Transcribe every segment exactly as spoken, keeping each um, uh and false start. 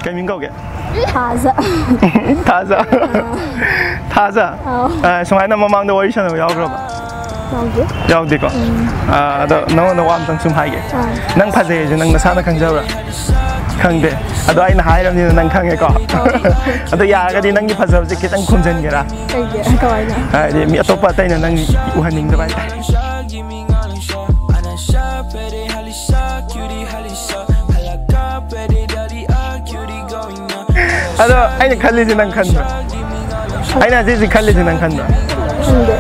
ꯀꯩ ꯃꯤꯡ ꯀꯧꯒꯦ? ꯊꯥꯖ꯫ ꯊꯥꯖ? ꯊꯥꯖ? ꯑꯥꯎ꯫ ꯑ, ꯁꯨꯃꯥꯏꯅ ꯃꯃꯥꯡꯗ ꯋꯥꯔꯤ ꯁꯥꯟꯅꯕ ꯌꯥꯎꯈ꯭ꯔꯕ? ꯌꯥꯎꯗꯦ꯫ ꯌꯥꯎꯗꯦꯀꯣ? ꯑ, ꯑꯗꯣ ꯅꯉꯣꯟꯗ ꯋꯥ ꯑꯝꯇꯪ ꯁꯨꯝ ꯍꯥꯏꯒꯦ꯫ ꯑꯥ꯫ ꯅꯪ ꯐꯖꯩ ꯍꯥꯏꯁꯦ ꯅꯪ ꯅꯁꯥꯅ ꯈꯪꯖꯕ꯭ꯔꯥ? ꯈꯪꯗꯦ꯫ ꯑꯗꯣ ꯑꯩꯅ ꯍꯥꯏꯔꯕꯅꯤꯅ ꯅꯪ ꯈꯪꯉꯦꯀꯣ? ꯑꯗꯣ ꯌꯥꯔꯒꯗꯤ ꯅꯪꯒꯤ ꯐꯖꯕꯁꯦ ꯈꯤꯇꯪ ꯈꯨꯝꯖꯤꯟꯒꯦꯔꯥ? ꯀꯩꯒꯤ? ꯀꯃꯥꯏꯅ? ꯍꯥꯏꯗꯤ ꯃꯤ ꯑꯇꯣꯞꯄ ꯑꯇꯩꯅ ꯅꯪ ꯎꯍꯟꯅꯤꯡꯗꯕ ꯍꯥꯏꯇꯥꯔꯦ꯫ ꯑꯗꯣ ꯑꯩꯅ ꯈꯜꯂꯤꯁꯦ ꯅꯪ ꯈꯟꯕ꯭ꯔꯥ? ꯑꯩꯅ ꯍꯧꯖꯤꯛ ꯍꯧꯖꯤꯛ ꯈꯜꯂꯤꯁꯦ ꯅꯪ ꯈꯟꯕ꯭ꯔꯥ? ꯈꯪꯗꯦ꯫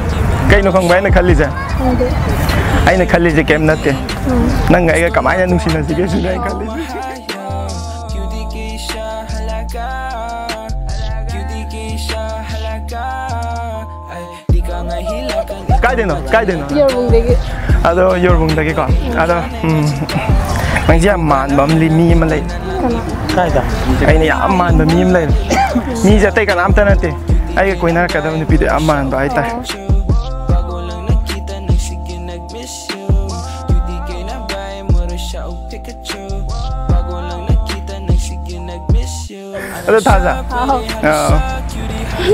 ꯀꯩꯅꯣ ꯈꯪꯕ꯭ꯔꯥ ꯑꯩꯅ ꯈꯜꯂꯤꯁꯦ? ꯈꯪꯗꯦ꯫ ꯑꯩꯅ ꯈꯜꯂꯤꯁꯦ ꯀꯩꯝ ꯅꯠꯇꯦ꯫ ꯎꯝ꯫ ꯅꯪꯒ ꯑꯩꯒ ꯀꯃꯥꯏꯅ ꯅꯨꯡꯁꯤꯅꯁꯤꯒꯦ ꯁꯤꯅꯦ ꯑꯩꯅ ꯈꯜꯂꯤꯁꯦ꯫ ꯀꯥꯏꯗꯩꯅꯣ? ꯀꯥꯏꯗꯩꯅꯣ? ꯌꯣꯔꯕꯨꯡꯗꯒꯤ꯫ ꯑꯗꯣ ꯌꯣꯔꯕꯨꯡꯗꯒꯤꯀꯣ꯫ ꯑꯗꯣ, ꯎꯝ, ꯅꯪꯁꯦ ꯌꯥꯝ ꯃꯥꯟꯕ ꯑꯃ ꯂꯩ, ꯃꯤ ꯑꯃ ꯂꯩ꯫ ꯀꯅꯥ? ꯀꯥꯏꯗ? ꯑꯩꯅ ꯌꯥꯝ ꯃꯥꯟꯕ ꯃꯤ ꯑꯃ ꯂꯩꯔꯦ꯫ ꯃꯤꯁꯦ ꯑꯇꯩ ꯀꯅꯥꯝꯇ ꯅꯠꯇꯦ, ꯑꯩꯒ ꯀꯣꯏꯅꯔꯛꯀꯗꯕ ꯅꯨꯄꯤꯗꯣ ꯌꯥꯝ ꯃꯥꯟꯕ ꯍꯥꯏꯇꯥꯔꯦ꯫ ꯑꯗꯣ ꯊꯥꯖ꯫ ꯍꯥꯎ꯫ ꯑꯥ꯫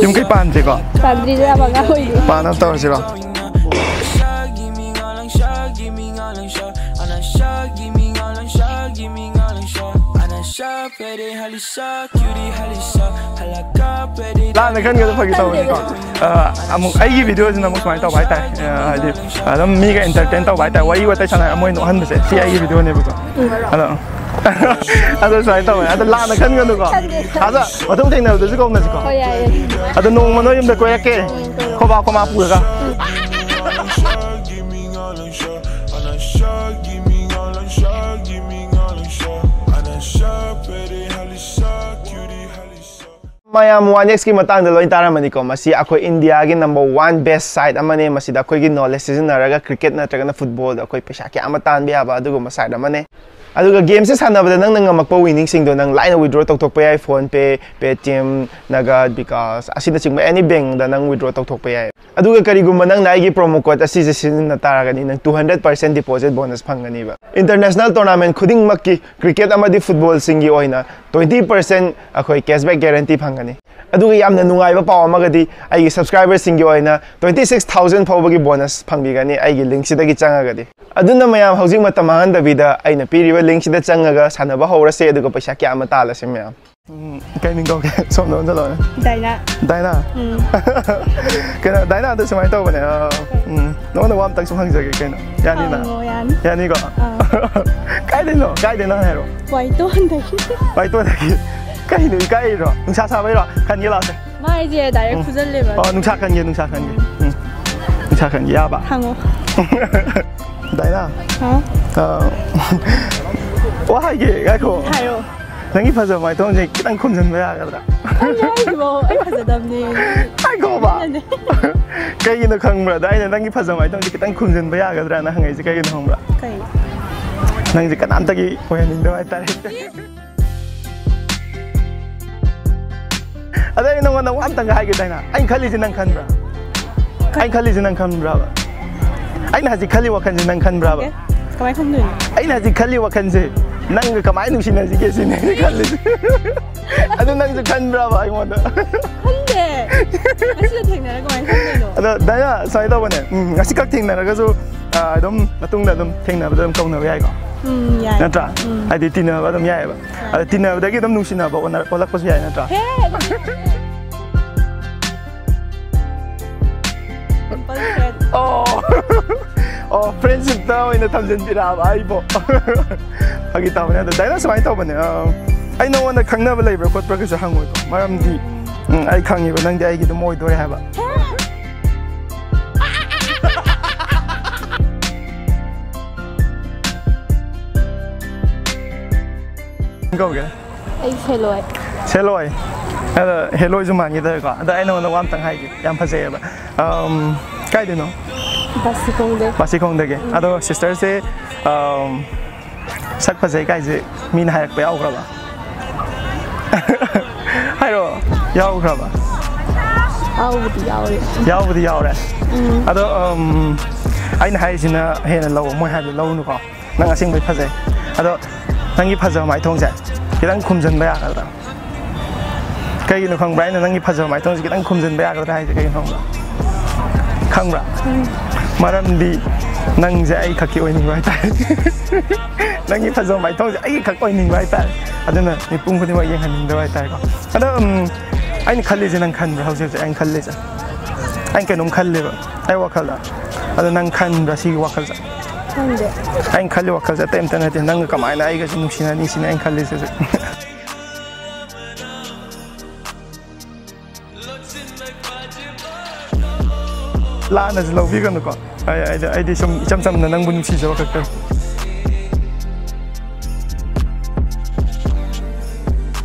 ꯌꯨꯝ ꯀꯩ ꯄꯥꯟꯗ꯭ꯔꯤꯀꯣ? ꯄꯥꯟꯗ꯭ꯔꯤꯗ, ꯌꯥꯝ ꯑꯉꯥꯡ ꯑꯣꯏꯔꯤ꯫ ꯄꯥꯟꯅꯕ ꯇꯧꯔꯁꯤꯔꯣ? ꯂꯥꯟꯅ ꯈꯟꯒꯅꯨ, ꯐꯥꯒꯤ ꯇꯧꯕꯅꯤꯀꯣ꯫ ꯑ, ꯑꯃꯨꯛ ꯑꯩꯒꯤ ꯚꯤꯗꯤꯑꯣꯁꯤꯅ ꯑꯃꯨꯛ ꯁꯨꯃꯥꯏꯅ ꯇꯧꯕ ꯍꯥꯏꯇꯥꯔꯦ꯫ ꯑ, ꯍꯥꯏꯗꯤ ꯑꯗꯨꯝ ꯃꯤꯒ ꯏꯟꯇꯔꯇꯦꯟ ꯇꯧꯕ ꯍꯥꯏꯇꯥꯔꯦ, ꯋꯥꯔꯤ ꯋꯥꯇꯥꯏ ꯁꯥꯟꯅꯔꯒ ꯃꯣꯏ ꯅꯣꯛꯍꯟꯕꯁꯦ, ꯁꯤ ꯑꯩꯒꯤ ꯚꯤꯗꯤꯑꯣꯅꯦꯕꯀꯣ꯫ ꯑꯗꯣ ꯑꯗꯣ ꯁꯨꯃꯥꯏꯅ ꯇꯧꯕꯅꯦ꯫ ꯑꯗꯣ ꯂꯥꯟꯅ ꯈꯟꯒꯅꯨꯀꯣ꯫ ꯈꯟꯗꯦ꯫ ꯑꯗ ꯃꯇꯨꯡ ꯊꯦꯡꯅꯕꯗꯁꯨ ꯀꯧꯅꯁꯤꯀꯣ꯫ ꯍꯣꯏ, ꯌꯥꯏꯌꯦ꯫ ꯑꯗꯣ ꯅꯣꯡꯃ ꯅꯣꯏ ꯌꯨꯝꯗ ꯀꯣꯏꯔꯛꯀꯦ꯫ ꯈꯣꯕꯥ ꯈꯣꯃꯥ ꯄꯨꯔꯒ꯫ ꯃꯌꯥꯝ ꯋꯥꯟ ꯑꯦꯛꯁꯀꯤ ꯃꯇꯥꯡꯗ ꯂꯣꯏ ꯇꯥꯔꯝꯃꯅꯤꯀꯣ꯫ ꯃꯁꯤ ꯑꯩꯈꯣꯏ ꯏꯟꯗꯤꯌꯥꯒꯤ ꯅꯝꯕꯔ ꯋꯥꯟ ꯕꯦꯁ ꯁꯥꯏꯠ ꯑꯃꯅꯦ꯫ ꯃꯁꯤꯗ ꯑꯩꯈꯣꯏꯒꯤ ꯅꯣꯂꯦꯖ ꯁꯤꯖꯤꯟꯅꯔꯒ ꯀ꯭ꯔꯤꯀꯦꯠ ꯅꯠꯇ꯭ꯔꯒꯅ ꯐꯨꯠꯕꯣꯜꯗ ꯑꯩꯈꯣꯏ ꯄꯩꯁꯥ ꯀꯌꯥ ꯑꯃ ꯇꯥꯟꯕ ꯌꯥꯕ ꯑꯗꯨꯒꯨꯝꯕ ꯁꯥꯏꯠ ꯑꯃꯅꯦ꯫ ꯑꯗꯨꯒ ꯒꯦꯝꯁꯦ ꯁꯥꯟꯅꯕꯗ ꯅꯪꯅ ꯉꯝꯃꯛꯄ ꯋꯤꯅꯤꯡꯁꯤꯡꯗꯣ ꯅꯪ ꯂꯥꯏꯅ ꯋꯤꯗ꯭ꯔꯣ ꯇꯧꯊꯣꯛꯄ ꯌꯥꯏ, PhonePe, Paytm, Nagad, Bikash ꯑꯁꯤꯅꯆꯤꯡꯕ ꯑꯦꯅꯤ ꯕꯦꯡꯗ ꯅꯪ ꯋꯤꯗ꯭ꯔꯣ ꯇꯧꯊꯣꯛꯄ ꯌꯥꯏ꯫ ꯑꯗꯨꯒ ꯀꯔꯤꯒꯨꯝꯕ ꯅꯪꯅ ꯑꯩꯒꯤ ꯄ꯭ꯔꯣꯃꯣ ꯀꯣꯗ ꯑꯁꯤꯁꯦ ꯁꯤꯖꯤꯟꯅ ꯇꯥꯔꯒꯗꯤ ꯅꯪ two hundred percent deposit bonus ꯐꯪꯒꯅꯤꯕ꯫ ꯏꯟꯇꯔꯅꯦꯁꯅꯦꯜ ꯇꯣꯔꯅꯥꯃꯦꯟ ꯈꯨꯗꯤꯡꯃꯛꯀꯤ ꯀ꯭ꯔꯤꯀꯦꯠ ꯑꯃꯗꯤ ꯐꯨꯠꯕꯣꯜꯁꯤꯡꯒꯤ ꯑꯣꯏꯅ ꯇ꯭ꯋꯦꯟꯇꯤ ꯄꯥꯔꯁꯦꯟ ꯑꯩꯈꯣꯏ ꯀꯦꯁꯕꯦꯛ ꯒꯦꯔꯦꯟꯇꯤ ꯐꯪꯒꯅꯤ꯫ ꯑꯗꯨꯒ ꯌꯥꯝꯅ ꯅꯨꯡꯉꯥꯏꯕ ꯄꯥꯎ ꯑꯃꯒꯗꯤ ꯑꯩꯒꯤ ꯁꯕꯁꯀ꯭ꯔꯥꯏꯕꯔꯁꯤꯡꯒꯤ ꯑꯣꯏꯅ ꯇ꯭ꯋꯦꯟꯇꯤ ꯁꯤꯛꯁ ꯊꯥꯎꯖꯟ ꯐꯥꯎꯕꯒꯤ ꯕꯣꯅꯁ ꯐꯪꯕꯤꯒꯅꯤ ꯑꯩꯒꯤ ꯂꯤꯡꯁꯤꯗꯒꯤ ꯆꯪꯉꯒꯗꯤ꯫ ꯑꯗꯨꯅ ꯃꯌꯥꯝ ꯍꯧꯖꯤꯛ ꯃꯇꯝ ꯃꯥꯡꯍꯟꯗꯕꯤꯗ ꯑꯩꯅ ꯄꯤꯔꯤꯕ ꯂꯤꯡꯁꯤꯗ ꯆꯪꯉꯒ ꯁꯥꯟꯅꯕ ꯍꯧꯔꯁꯦ, ꯑꯗꯨꯒ ꯄꯩꯁꯥ ꯀꯌꯥ ꯑꯃ ꯇꯥꯜꯂꯁꯦ ꯃꯌꯥꯝ꯫ ꯎꯝ, ꯀꯩ ꯃꯤꯡ ꯀꯧꯒꯦ? ꯁꯣꯝꯗ ꯑꯣꯟꯁꯤꯜꯂꯛꯑꯣꯅꯦ꯫ ꯗꯥꯏꯅꯥ꯫ ꯗꯥꯏꯅꯥ? ꯎꯝ꯫ ꯀꯩꯅꯣ, ꯗꯥꯏꯅꯥ, ꯑꯗꯨ ꯁꯨꯃꯥꯏꯅ ꯇꯧꯕꯅꯦ, ꯑ, ꯎꯝ, ꯅꯉꯣꯟꯗ ꯋꯥ ꯑꯝꯇꯪ ꯁꯨꯝ ꯍꯪꯖꯒꯦ ꯀꯩꯅꯣ? ꯌꯥꯅꯤꯅ? ꯍꯪꯉꯣ, ꯌꯥꯅꯤ꯫ ꯌꯥꯅꯤꯀꯣ? ꯑꯥ꯫ ꯀꯥꯏꯗꯩꯅꯣ? ꯀꯥꯏꯗꯩꯅꯣ ꯍꯥꯏꯔꯣ? ꯋꯥꯏꯇꯣꯟꯗꯒꯤ꯫ ꯋꯥꯏꯇꯣꯟꯗꯒꯤ? ꯀꯩꯅꯣ, ꯏꯀꯥꯏꯔꯤꯔꯣ? ꯅꯨꯡꯁꯥ ꯁꯥꯕꯩꯔꯣ? ꯈꯟꯒꯦ ꯂꯥꯛꯑꯣꯁꯦ꯫ ꯃꯥꯏꯁꯦ ꯗꯥꯏꯔꯦꯛ ꯎꯝ꯫ ꯐꯨꯖꯜꯂꯦꯕ꯫ ꯑꯣ, ꯅꯨꯡꯁꯥ ꯈꯟꯒꯦ, ꯅꯨꯡꯁꯥ ꯈꯟꯒꯦ꯫ ꯎꯝ꯫ ꯅꯨꯡꯁꯥ ꯈꯟꯒꯦ, ꯌꯥꯕ? ꯍꯪꯉꯣ꯫ ꯗꯥꯏꯅꯥ? ꯍꯥꯎ꯫ ꯑ, ꯋꯥ ꯍꯥꯏꯒꯦ, ꯉꯥꯏꯈꯣ꯫ ꯍꯥꯏꯔꯣ꯫ ꯅꯪꯒꯤ ꯐꯖꯕ ꯃꯥꯏꯊꯣꯡꯁꯦ ꯈꯤꯇꯪ ꯈꯨꯝꯖꯤꯟꯕ ꯌꯥꯒꯗ꯭ꯔꯥ? ꯈꯪꯗꯦ, ꯑꯩꯁꯤꯕꯣ, ꯑꯩ ꯐꯖꯗꯕꯅꯦ꯫ ꯍꯥꯏꯈꯣꯕ꯫ ꯈꯪꯗꯦ꯫ ꯀꯩꯒꯤꯅꯣ ꯈꯪꯕ꯭ꯔꯥ? ꯑꯗ ꯑꯩꯅ ꯅꯪꯒꯤ ꯐꯖꯕ ꯃꯥꯏꯊꯣꯡꯁꯦ ꯈꯤꯇꯪ ꯈꯨꯝꯖꯤꯟꯕ ꯌꯥꯒꯗ꯭ꯔꯥꯅ ꯍꯪꯉꯛꯏꯁꯦ ꯀꯩꯒꯤꯅꯣ ꯈꯪꯕ꯭ꯔꯥ? ꯀꯩ? ꯅꯪꯁꯦ ꯀꯅꯥꯝꯇꯒꯤ ꯑꯣꯏꯍꯟꯅꯤꯡꯗꯕ ꯍꯥꯏꯇꯥꯔꯦ꯫ ꯑꯗ ꯑꯩ ꯅꯪꯉꯣꯟꯗ ꯋꯥ ꯑꯝꯇꯪꯒ ꯍꯥꯏꯒꯦ, ꯗꯥꯏꯅꯥ꯫ ꯑꯩꯅ ꯈꯜꯂꯤꯁꯦ ꯅꯪ ꯈꯟꯕ꯭ꯔꯥ? ꯑꯩꯅ ꯈꯜꯂꯤꯁꯦ ꯅꯪ ꯈꯟꯕ꯭ꯔꯥꯕ? ꯑꯩꯅ ꯍꯧꯖꯤꯛ ꯈꯜꯂꯤ ꯋꯥꯈꯜꯁꯦ ꯅꯪ ꯈꯟꯕ꯭ꯔꯥꯕ? ꯈꯪꯗꯦ꯫ ꯀꯃꯥꯏꯅ ꯈꯪꯗꯣꯏꯅꯣ? ꯑꯩꯅ ꯍꯧꯖꯤꯛ ꯈꯜꯂꯤ ꯋꯥꯈꯜꯁꯦ ꯅꯪꯒ ꯀꯃꯥꯏꯅ ꯅꯨꯡꯁꯤꯅꯁꯤꯒꯦ ꯁꯤꯅꯦ ꯑꯩꯅ ꯈꯜꯂꯤꯁꯦ꯫ ꯑꯗꯨ ꯅꯪꯁꯨ ꯈꯟꯕ꯭ꯔꯥꯕ ꯑꯩꯉꯣꯟꯗ? ꯈꯪꯗꯦ꯫ ꯉꯁꯤꯗ ꯊꯦꯡꯅꯔꯒ ꯀꯃꯥꯏꯅ ꯈꯪꯗꯣꯏꯅꯣ? ꯑꯗꯣ ꯗꯥꯏꯅꯥ, ꯁꯨꯃꯥꯏꯅ ꯇꯧꯕꯅꯦ, ꯎꯝ, ꯉꯁꯤꯈꯛ ꯊꯦꯡꯅꯔꯒꯁꯨ, ꯑ, ꯑꯗꯨꯝ ꯃꯇꯨꯡꯗ ꯑꯗꯨꯝ ꯊꯦꯡꯅꯕꯗ ꯑꯗꯨꯝ ꯀꯧꯅꯕ ꯌꯥꯏꯀꯣ? ꯎꯝ, ꯌꯥꯏ꯫ ꯅꯠꯇ꯭ꯔꯥ? ꯎꯝ꯫ ꯍꯥꯏꯗꯤ ꯇꯤꯟꯅꯕ ꯑꯗꯨꯝ ꯌꯥꯏꯑꯕ꯫ ꯌꯥꯏ꯫ ꯑꯗ ꯇꯤꯟꯅꯕꯗꯒꯤ ꯑꯗꯨꯝ ꯅꯨꯡꯁꯤꯅꯕ ꯑꯣꯟꯅ-, ꯑꯣꯜꯂꯛꯄꯁꯨ ꯌꯥꯏ, ꯅꯠꯇ꯭ꯔꯥ? ꯍꯦ! Simple friend꯫ ꯑꯣ꯫ ꯑꯣ, friendship ꯇ ꯑꯣꯏꯅ ꯊꯝꯖꯤꯟꯕꯤꯔꯛꯑꯕ ꯑꯩꯕꯣ꯫ ꯐꯥꯒꯤ ꯇꯧꯕꯅꯦ꯫ ꯑꯗꯣ ꯗꯥꯏꯅꯥ, ꯁꯨꯃꯥꯏꯅ ꯇꯧꯕꯅꯦ, ꯑ, ꯑꯩ ꯅꯉꯣꯟꯗ ꯈꯪꯅꯕ ꯂꯩꯕ꯭ꯔꯥ ꯈꯣꯠꯄ꯭ꯔꯥ ꯀꯩꯁꯨ ꯍꯪꯉꯣꯏꯀꯣ, ꯃꯔꯝꯗꯤ, ꯎꯝ, ꯑꯩ ꯈꯪꯉꯤꯕ ꯅꯪꯗꯤ ꯑꯩꯒꯤ ꯑꯗꯨꯝ ꯑꯣꯏꯗꯣꯔꯦ ꯍꯥꯏꯕ꯫ ꯀꯧꯒꯦ? ꯑꯩ ꯁꯦꯂꯣꯏ꯫ ꯁꯦꯂꯣꯏ꯫ ꯑꯗ ꯍꯦꯂꯣꯏꯁꯨ ꯃꯥꯟꯈꯤꯗꯧꯔꯦꯀꯣ꯫ ꯑꯗ ꯑꯩ ꯅꯉꯣꯟꯗ ꯋꯥ ꯑꯝꯇꯪ ꯍꯥꯏꯒꯦ, ꯌꯥꯝ ꯐꯖꯩꯌꯦꯕ꯫ ꯑꯝ, ꯀꯥꯏꯗꯩꯅꯣ? ꯕꯥꯁꯤꯈꯣꯡꯗꯩ꯫ ꯕꯥꯁꯤꯈꯣꯡꯗꯒꯤ꯫ ꯎꯝ꯫ ꯑꯗꯣ sister ꯁꯦ, ꯑꯝ, ꯁꯛ ꯐꯖꯩ ꯀꯥꯏꯁꯦ ꯃꯤꯅ ꯍꯥꯏꯔꯛꯄ ꯌꯥꯎꯈ꯭ꯔꯕ? ꯍꯥꯏꯔꯛꯑꯣ꯫ ꯌꯥꯎꯈ꯭ꯔꯕ? ꯌꯥꯎꯕꯨꯗꯤ ꯌꯥꯎꯔꯦ꯫ ꯌꯥꯎꯕꯨꯗꯤ ꯌꯥꯎꯔꯦ꯫ ꯎꯝ꯫ ꯑꯗꯣ, ꯑꯝ, ꯑꯩꯅ ꯍꯥꯏꯔꯤꯁꯤꯅ ꯍꯦꯟꯅ ꯂꯧꯑꯣ, ꯃꯣꯏ ꯍꯥꯏꯕꯗꯣ ꯂꯧꯅꯨꯀꯣ꯫ ꯅꯪ ꯑꯁꯦꯡꯕꯩ ꯐꯖꯩ꯫ ꯑꯗꯣ ꯅꯪꯒꯤ ꯐꯖꯕ ꯃꯥꯏꯊꯣꯡꯁꯦ ꯈꯤꯇꯪ ꯈꯨꯝꯖꯤꯟꯕ ꯌꯥꯒꯗ꯭ꯔꯥ? ꯀꯩꯒꯤꯅꯣ ꯈꯪꯕ꯭ꯔꯥ? ꯑꯩꯅ ꯅꯪꯒꯤ ꯐꯖꯕ ꯃꯥꯏꯊꯣꯡꯁꯦ ꯈꯤꯇꯪ ꯈꯨꯝꯖꯤꯟꯕ ꯌꯥꯒꯗ꯭ꯔꯥ ꯍꯥꯏꯁꯦ ꯀꯩꯒꯤꯅꯣ ꯈꯪꯕ꯭ꯔꯥ? ꯈꯪꯕ꯭ꯔꯥ? ꯎꯝ꯫ ꯃꯔꯝꯗꯤ ꯅꯪꯁꯦ ꯑꯩ ꯈꯛꯀꯤ ꯑꯣꯏꯅꯤꯡꯕ ꯍꯥꯏꯇꯥꯔꯦ꯫ ꯅꯪꯒꯤ ꯐꯖꯕ ꯃꯥꯏꯊꯣꯡꯁꯦ ꯑꯩꯒꯤ ꯈꯛ ꯑꯣꯏꯅꯤꯡꯕ ꯍꯥꯏꯇꯥꯔꯦ꯫ ꯑꯗꯨꯅ ꯃꯤꯄꯨꯝ ꯈꯨꯗꯤꯡꯃꯛ ꯌꯦꯡꯍꯟꯅꯤꯡꯗꯕ ꯍꯥꯏꯇꯥꯔꯦꯀꯣ꯫ ꯑꯗꯣ, ꯎꯝ, ꯑꯩꯅ ꯈꯜꯂꯤꯁꯦ ꯅꯪ ꯈꯟꯕ꯭ꯔꯥ? ꯍꯧꯖꯤꯛ ꯍꯧꯖꯤꯛ ꯑꯩꯅ ꯈꯜꯂꯤꯁꯦ, ꯑꯩꯅ ꯀꯩꯅꯣꯝ ꯈꯜꯂꯦꯕ ꯑꯩ ꯋꯥꯈꯜꯗ꯫ ꯑꯗꯣ ꯅꯪ ꯈꯟꯕ꯭ꯔꯥ ꯁꯤꯒꯤ ꯋꯥꯈꯜꯁꯦ? ꯈꯟꯗꯦ꯫ ꯑꯩꯅ ꯈꯜꯂꯤ ꯋꯥꯈꯜꯁꯦ ꯑꯇꯩ ꯑꯝꯇ ꯅꯠꯇꯦ, ꯅꯪꯒ ꯀꯃꯥꯏꯅ ꯑꯩꯒꯁꯦ ꯅꯨꯡꯁꯤꯅꯅꯤ ꯁꯤꯅꯦ ꯑꯩꯅ ꯈꯜꯂꯤꯁꯦ ꯍꯧꯖꯤꯛ꯫ ꯂꯥꯟꯅꯁꯨ ꯂꯧꯕꯤꯒꯅꯨꯀꯣ꯫ ꯑꯩ, ꯑꯩꯗꯤ, ꯑꯩꯗꯤ ꯁꯨꯝ ꯏꯆꯝ ꯆꯝꯅ ꯅꯪꯕꯨ ꯅꯨꯡꯁꯤꯖꯕ ꯈꯛꯇꯅꯤ꯫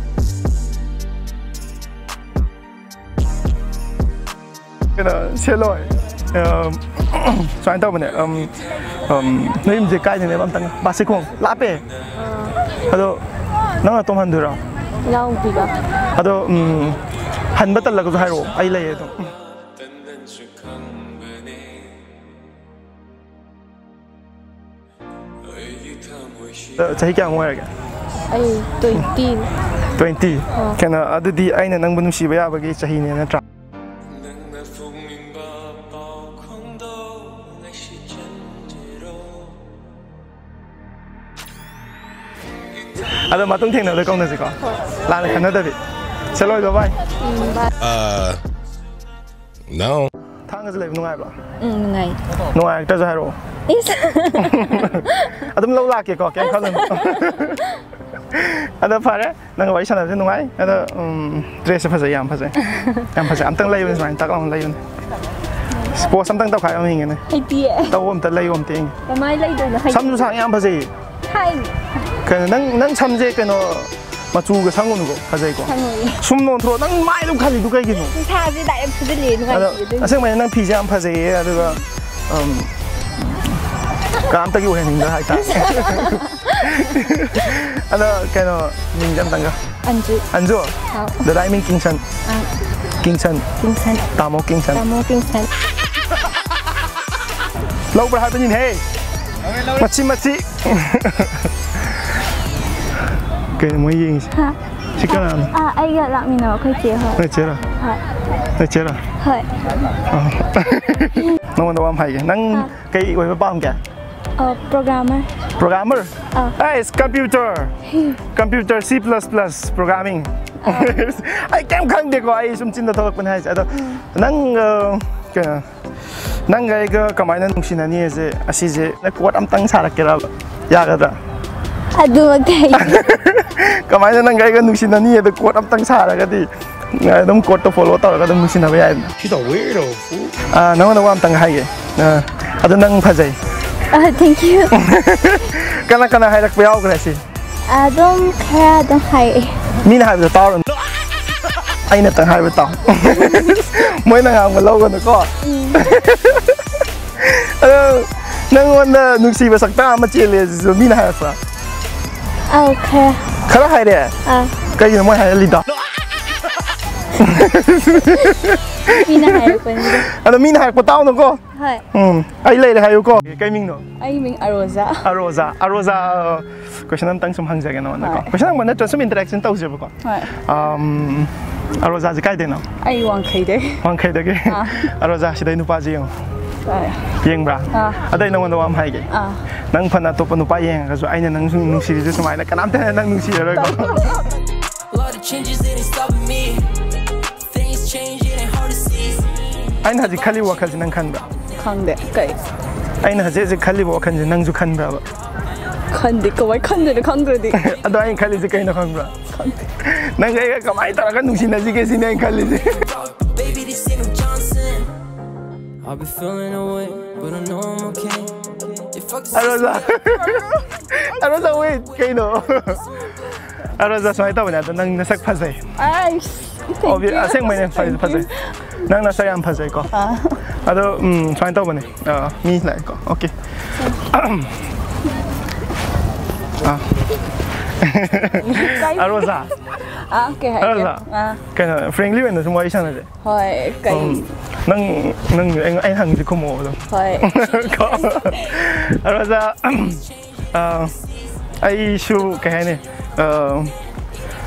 ꯀꯩꯅꯣ, ꯁꯦꯂꯣꯏ, ꯑꯝ, ꯁꯨꯃꯥꯏꯅ ꯇꯧꯕꯅꯦ, ꯑꯝ, ꯑꯝ, ꯅꯣꯏ ꯌꯨꯝꯁꯦ ꯀꯥꯏꯗꯅꯦꯕ? ꯑꯝꯇꯪ ꯕꯥꯁꯤꯈꯣꯡ ꯂꯥꯞꯄꯦ꯫ ꯑꯗꯣ ꯅꯪ ꯅꯇꯣꯝ ꯍꯟꯗꯣꯏꯔꯣ? ꯏꯅꯥꯎꯄꯤꯒ꯫ ꯑꯗꯣ, ꯎꯝ, ꯍꯟꯕ ꯇꯜꯂꯒꯁꯨ ꯍꯥꯏꯔꯛꯑꯣ, ꯑꯩ ꯂꯩꯌꯦ ꯑꯗꯨꯝ꯫ ꯑ, ꯆꯍꯤ ꯀꯌꯥꯃꯨꯛ ꯑꯣꯏꯔꯒꯦ? ꯑꯩ twenty꯫ Twenty? ꯑꯥ꯫ ꯀꯩꯅꯣ, ꯑꯗꯨꯗꯤ ꯑꯩꯅ ꯅꯪꯕꯨ ꯅꯨꯡꯁꯤꯕ ꯌꯥꯕꯒꯤ ꯆꯍꯤꯅꯦ, ꯅꯠꯇ꯭ꯔꯥ? ꯅꯪꯅ ꯐꯣꯡꯅꯤꯡꯕ ꯄꯥꯎ ꯈꯣꯡꯗꯣ ꯉꯁꯤ ꯆꯟꯖꯔꯣ꯫ ꯑꯗꯣ ꯃꯇꯨꯡ ꯊꯦꯡꯅꯕꯗ ꯀꯧꯅꯁꯤꯀꯣ꯫ ꯂꯥꯟꯅ ꯈꯟꯅꯗꯕꯤ꯫ ꯁꯦ, ꯂꯣꯏꯗꯣ, ꯚꯥꯏ꯫ ꯎꯝ, ꯚꯥꯏ꯫ Uh, no. ꯊꯥꯡꯒꯁꯨ ꯂꯩꯕ ꯅꯨꯡꯉꯥꯏꯕ꯭ꯔꯣ? ꯎꯝ, ꯅꯨꯡꯉꯥꯏ꯫ ꯅꯨꯡꯉꯥꯏꯔꯛꯇ꯭ꯔꯁꯨ ꯍꯥꯏꯔꯛꯑꯣ꯫ ꯏꯁ꯫ ꯑꯗꯨꯝ ꯂꯧ ꯂꯥꯛꯀꯦꯀꯣ, ꯀꯩꯝ ꯈꯜꯂꯨꯅꯨ꯫ ꯑꯗꯣ ꯐꯔꯦ, ꯅꯪꯒ ꯋꯥꯔꯤ ꯁꯥꯟꯅꯕꯁꯦ ꯅꯨꯡꯉꯥꯏ꯫ ꯑꯗꯣ, ꯎꯝ, dress ꯁꯦ ꯐꯖꯩ, ꯌꯥꯝ ꯐꯖꯩ꯫ ꯌꯥꯝ ꯐꯖꯩ꯫ ꯑꯝꯇꯪ ꯂꯩꯌꯨꯅꯦ, ꯁꯨꯃꯥꯏꯅ ꯇꯛ ꯂꯥꯎꯅ ꯂꯩꯌꯨꯅꯦ꯫ Pose ꯑꯝꯇꯪ ꯇꯧꯈꯥꯏ ꯑꯃ ꯌꯦꯡꯒꯦꯅꯦ꯫ ꯍꯩꯇꯤꯌꯦ꯫ ꯇꯧ, ꯑꯝꯇ ꯂꯩꯌꯨ, ꯑꯝꯇ ꯌꯦꯡꯒꯦ꯫ ꯀꯃꯥꯏꯅ ꯂꯩꯗꯣꯏꯅꯣ? ꯍꯩꯇꯦ꯫ ꯁꯝꯁꯨ ꯁꯥꯡ ꯌꯥꯝ ꯐꯖꯩꯌꯦ꯫ ꯍꯥꯏ꯫ ꯀꯩꯅꯣ, ꯅꯪ, ꯅꯪ ꯁꯝꯁꯦ ꯀꯩꯅꯣ, ꯃꯆꯨꯒ ꯁꯪꯉꯨꯅꯨꯀꯣ, ꯐꯖꯩꯀꯣ? ꯁꯪꯉꯨꯏ꯫ ꯁꯨꯝ ꯅꯣꯟꯊꯣꯔꯛꯑꯣ, ꯅꯪ ꯃꯥꯏ ꯑꯗꯨꯝ ꯈꯜꯂꯤꯗꯨ ꯀꯩꯒꯤꯅꯣ? ꯏꯁꯥꯁꯦ direct ꯐꯨꯖꯤꯜꯂꯛꯑꯦ, ꯑꯗꯣ, ꯅꯨꯡꯉꯥꯏꯇꯦ ꯑꯗꯨꯏꯅꯦ꯫ ꯑꯁꯦꯡꯕꯩ ꯅꯪ ꯐꯤꯁꯦ ꯌꯥꯝ ꯐꯖꯩꯌꯦ, ꯑꯗꯨꯒ, ꯎꯝ, ꯀꯅꯥꯝꯇꯒꯤ ꯑꯣꯏꯍꯟꯅꯤꯡꯗꯕ ꯍꯥꯏꯇꯥꯔꯦ꯫ ꯑꯗꯣ, ꯀꯩꯅꯣ, ꯃꯤꯡꯁꯦ ꯑꯝꯇꯪꯒ꯫ ꯑꯟꯖꯨ꯫ ꯑꯟꯖꯨ? ꯍꯥꯎ꯫ ꯗꯗꯥꯏ ꯃꯤꯡ ꯀꯤꯡꯁꯟ꯫ ꯑꯥ꯫ ꯀꯤꯡꯁꯟ꯫ ꯀꯤꯡꯁꯟ꯫ ꯇꯥꯃꯣ ꯀꯤꯡꯁꯟ꯫ ꯇꯥꯃꯣ ꯀꯤꯡꯁꯟ꯫ ꯂꯧꯕ꯭ꯔꯥ ꯍꯥꯏꯕꯅꯤꯅꯦꯍꯦ꯫ ꯃꯆꯤ, ꯃꯆꯤ꯫ ꯀꯩꯅꯣ ꯃꯣꯏ ꯌꯦꯡꯉꯤꯁꯦ? ꯍꯥ? ꯁꯤ ꯀꯅꯥꯅꯣ? ꯑꯥ, ꯑꯩꯒ ꯂꯥꯛꯃꯤꯟꯅꯕ ꯑꯩꯈꯣꯏ ꯆꯦ ꯍꯣꯏ꯫ ꯅꯣꯏ ꯆꯦꯔꯣ? ꯍꯣꯏ꯫ ꯅꯣꯏ ꯆꯦꯔꯣ? ꯍꯣꯏ꯫ ꯑꯥ꯫ ꯅꯉꯣꯟꯗ ꯋꯥ ꯑꯃ ꯍꯥꯏꯒꯦ꯫ ꯅꯪ ꯑꯥ꯫ ꯀꯩ ꯑꯣꯏꯕ ꯄꯥꯝꯒꯦ? ꯑ, programmer꯫ Programmer? ꯑꯥ꯫ ꯑꯩꯁ, computer꯫ Computer, C plus plus, programming꯫ ꯑꯥ꯫ ꯑꯩ ꯀꯩꯝ ꯈꯪꯗꯦꯀꯣ, ꯑꯩ ꯁꯨꯝ ꯆꯤꯟꯗ ꯊꯣꯛꯂꯛꯄꯅꯦ ꯍꯥꯏꯁꯦ꯫ ꯑꯗꯣ ꯎꯝ꯫ ꯅꯪ, ꯑ, ꯀꯩꯅꯣ, ꯅꯪꯒ ꯑꯩꯒ ꯀꯃꯥꯏꯅ ꯅꯨꯡꯁꯤꯅꯅꯤ ꯍꯥꯏꯁꯦ, ꯑꯁꯤꯁꯦ quote ꯑꯝꯇꯪ ꯁꯥꯔꯛꯀꯦꯔꯕ? ꯌꯥꯒꯗ꯭ꯔꯥ? ꯑꯗꯨꯃꯛꯇꯤ ꯍꯩꯇꯦ꯫ ꯀꯃꯥꯏꯅ ꯅꯪꯒ ꯑꯩꯒ ꯅꯨꯡꯁꯤꯅꯅꯤ ꯍꯥꯏꯗ quote ꯑꯝꯇꯪ ꯁꯥꯔꯒꯗꯤ, ꯑꯗꯨꯝ quote ꯇꯣ follow ꯇꯧꯔꯒ ꯑꯗꯝ ꯅꯨꯡꯁꯤꯅꯕ ꯌꯥꯏꯗꯅ꯫ She's a weirdo, fool. ꯑ, ꯅꯉꯣꯟꯗ ꯋꯥ ꯑꯝꯇꯪ ꯍꯥꯏꯒꯦ꯫ ꯑ, ꯑꯗꯨ ꯅꯪ ꯐꯖꯩ꯫ ꯑ, thank you꯫ ꯀꯅꯥ ꯀꯅꯥ ꯍꯥꯏꯔꯛꯄ ꯌꯥꯎꯈ꯭ꯔꯦ ꯁꯤ? ꯑꯗꯨꯝ ꯈꯔ ꯑꯗꯨꯝ ꯍꯥꯏꯔꯛꯑꯦ꯫ ꯃꯤꯅ ꯍꯥꯏꯕꯗꯣ ꯇꯥꯎꯔꯅꯨ꯫ ꯑꯩꯅ ꯇꯪ ꯍꯥꯏꯕ ꯇꯥꯎ꯫ ꯃꯣꯏꯅ ꯉꯥꯡꯕ ꯂꯧꯒꯅꯨꯀꯣ꯫ ꯎꯝ꯫ ꯑꯗꯣ ꯅꯪꯉꯣꯟꯗ ꯅꯨꯡꯁꯤꯕ ꯁꯛꯇꯥꯛ ꯑꯃ ꯆꯦꯜꯂꯦ ꯑꯁꯤꯁꯨ ꯃꯤꯅ ꯍꯥꯏꯔꯛꯄ꯭ꯔꯥ? ꯑꯧ, ꯈꯔ꯫ ꯈꯔ ꯍꯥꯏꯔꯦ? ꯑꯥ꯫ ꯀꯩꯒꯤꯅꯣ ꯃꯣꯏ ꯍꯥꯏꯍꯜꯂꯤꯗꯣ? ꯃꯤꯅ ꯍꯥꯏꯔꯛꯄꯅꯤꯗ꯫ ꯑꯗꯣ ꯃꯤꯅ ꯍꯥꯏꯔꯛꯄ ꯇꯥꯎꯅꯨꯀꯣ꯫ ꯍꯣꯏ꯫ ꯎꯝ, ꯑꯩ ꯂꯩꯔꯦ ꯍꯥꯏꯌꯨꯀꯣ꯫ ꯀꯩ ꯃꯤꯡꯅꯣ? ꯑꯩ ꯃꯤꯡ ꯑꯔꯣꯖꯥ꯫ ꯑꯔꯣꯖꯥ, ꯑꯔꯣꯖꯥ, ꯑ, question ꯑꯝꯇꯪ ꯁꯨꯝ ꯍꯪꯖꯒꯦ ꯅꯉꯣꯟꯗꯀꯣ꯫ ꯍꯣꯏ꯫ Question ꯍꯪꯕ ꯅꯠꯇ꯭ꯔ ꯁꯨꯝ interaction ꯇꯧꯁꯦꯕꯀꯣ꯫ ꯍꯣꯏ꯫ ꯑꯝ, ꯑꯔꯣꯖꯥꯁꯦ ꯀꯥꯏꯗꯩꯅꯣ? ꯑꯩ ꯋꯥꯡꯈꯩꯗꯩ꯫ ꯋꯥꯡꯈꯩꯗꯒꯤ? ꯑꯥ꯫ ꯑꯔꯣꯖꯥ, ꯁꯤꯗꯩ ꯅꯨꯄꯥꯁꯦ ꯌꯦꯡꯉꯣ꯫ ꯌꯦꯡꯕ꯭ꯔꯥ? ꯑꯗꯣ ꯑꯩ ꯅꯉꯣꯟꯗ ꯋꯥ ꯑꯃ ꯍꯥꯏꯒꯦ꯫ ꯅꯪ ꯐꯅ ꯑꯇꯣꯞꯄ ꯅꯨꯄꯥ ꯌꯦꯡꯉꯒꯁꯨ ꯑꯩꯅ ꯅꯪꯁꯨ ꯅꯨꯡꯁꯤꯔꯤꯁꯦ ꯁꯨꯃꯥꯏꯅ ꯀꯅꯥꯝꯇꯅ ꯅꯪ ꯅꯨꯡꯁꯤꯔꯔꯣꯏꯀꯣ꯫ A lot of changes, it ain't stopping me. Things change, it ain't hard to see. ꯑꯩꯅ ꯍꯧꯖꯤꯛ ꯈꯜꯂꯤꯕ ꯋꯥꯈꯜꯁꯦ ꯅꯪ ꯈꯟꯕ꯭ꯔꯥ? ꯈꯪꯗꯦ꯫ ꯀꯩ? ꯑꯩꯅ ꯍꯧꯖꯤꯛ ꯍꯧꯖꯤꯛ ꯈꯜꯂꯤꯕ ꯋꯥꯈꯜꯁꯦ ꯅꯪꯁꯨ ꯈꯟꯕ꯭ꯔꯕ? ꯈꯟꯗꯦ꯫ ꯀꯃꯥꯏ ꯈꯟꯗꯣꯏꯅꯣ ꯈꯪꯗ꯭ꯔꯗꯤ? ꯑꯗꯣ ꯑꯩꯅ ꯈꯜꯂꯤꯁꯦ ꯀꯩꯅꯣ ꯈꯪꯕ꯭ꯔꯥ? ꯈꯪꯗꯦ꯫ ꯅꯪꯒ ꯑꯩꯒ ꯀꯃꯥꯏꯅ ꯇꯧꯔꯒ ꯅꯨꯡꯁꯤꯅꯁꯤꯒꯦ ꯁꯤꯅꯦ ꯑꯩꯅ ꯈꯜꯂꯤꯁꯦ꯫ Baby, this ain't no Johnson. I've been feeling away, but I know I'm okay. You fuck the system. ꯑꯔꯣꯖꯥ꯫ ꯑꯔꯣꯖꯥ, wait, ꯀꯩꯅꯣ? ꯑꯔꯣꯖꯥ, ꯁꯨꯃꯥꯏꯅ ꯇꯧꯕꯅꯦ, ꯑꯗꯣ ꯅꯪ ꯅꯁꯛ ꯐꯖꯩ꯫ ꯑꯁ, thank you. ꯑꯁꯦꯡꯕꯩꯅꯦ, ꯐꯖꯩ, ꯐꯖꯩ꯫ ꯅꯪ ꯅꯁꯛ ꯌꯥꯝ ꯐꯖꯩꯀꯣ꯫ ꯑꯗꯣ, ꯎꯝ, ꯁꯨꯃꯥꯏꯅ ꯇꯧꯕꯅꯦ꯫ ꯑ, ꯃꯤ ꯂꯥꯛꯑꯦꯀꯣ꯫ Okay. ꯑ꯫ ꯑꯔꯣꯖꯥ꯫ ꯑ, ꯀꯩ ꯍꯥꯏꯒꯦ? ꯑꯔꯣꯖꯥ꯫ ꯑ꯫ ꯀꯩꯅꯣ, friendly ꯑꯣꯏꯅ ꯁꯨꯝ ꯋꯥꯔꯤ ꯁꯥꯟꯅꯁꯦ꯫ ꯍꯣꯏ, ꯀꯩ? ꯎꯝ, ꯅꯪ, ꯅꯪ, ꯑꯩ, ꯑꯩꯅ ꯍꯪꯉꯤꯁꯦ ꯈꯨꯝꯃꯛꯑꯣ ꯑꯗꯨꯝ꯫ ꯍꯣꯏ꯫ ꯀꯣ? ꯑꯔꯣꯖꯥ, ꯑ, ꯑꯩꯁꯨ, ꯀꯩ ꯍꯥꯏꯅꯤ, ꯑ,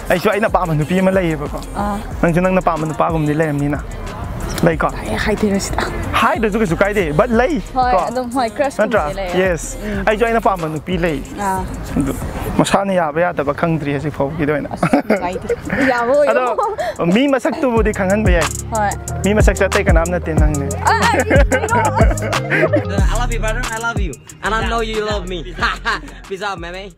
ꯑꯩꯁꯨ ꯑꯩꯅ ꯄꯥꯝꯕ ꯅꯨꯄꯤ ꯑꯃ ꯂꯩꯌꯦꯕꯀꯣ꯫ ꯑꯥ꯫ ꯅꯪꯁꯨ ꯅꯪꯅ ꯄꯥꯝꯕ ꯅꯨꯄꯥꯒꯨꯝꯕꯗꯤ ꯂꯩꯔꯝꯅꯤꯅ꯫ ꯂꯩꯀꯣ? ꯑꯦ, ꯍꯥꯏꯗꯣꯏꯔꯣ ꯁꯤꯗ? ꯍꯥꯏꯗ꯭ꯔꯁꯨ ꯀꯩꯁꯨ ꯀꯥꯏꯗꯦ, but ꯂꯩ꯫ ꯍꯣꯏ, ꯀꯣ? ꯑꯗꯨꯝ, ꯍꯣꯏ, crush ꯅꯠꯇ꯭ꯔꯥ? ꯀꯨꯝꯕꯗꯤ ꯂꯩꯌꯦ꯫ Yes. ꯎꯝ꯫ ꯑꯩꯁꯨ ꯑꯩꯅ ꯄꯥꯝꯕ ꯅꯨꯄꯤ ꯂꯩ꯫ ꯑꯥ꯫ ꯑꯗꯨ ꯃꯁꯥꯅ ꯌꯥꯕ ꯌꯥꯗꯕ ꯈꯪꯗ꯭ꯔꯤ ꯍꯧꯖꯤꯛ ꯐꯥꯎꯒꯤꯗ ꯑꯣꯏꯅ꯫ ꯑꯁ, ꯅꯨꯡꯉꯥꯏꯇꯦ꯫ ꯌꯥꯕ ꯑꯣꯏꯔꯣ꯫ ꯑꯗꯣ ꯃꯤ ꯃꯁꯛꯇꯨꯕꯨꯗꯤ ꯈꯪꯍꯟꯕ ꯌꯥꯏ꯫ ꯍꯣꯏ꯫ ꯃꯤ ꯃꯁꯛꯁꯦ ꯑꯇꯩ ꯀꯅꯥꯝ ꯅꯠꯇꯦ, ꯅꯪꯅꯦ꯫ ꯑ, ꯑ, ꯀꯩꯅꯣ? I love you, brother. I love you. And I know you love me. Peace out, man.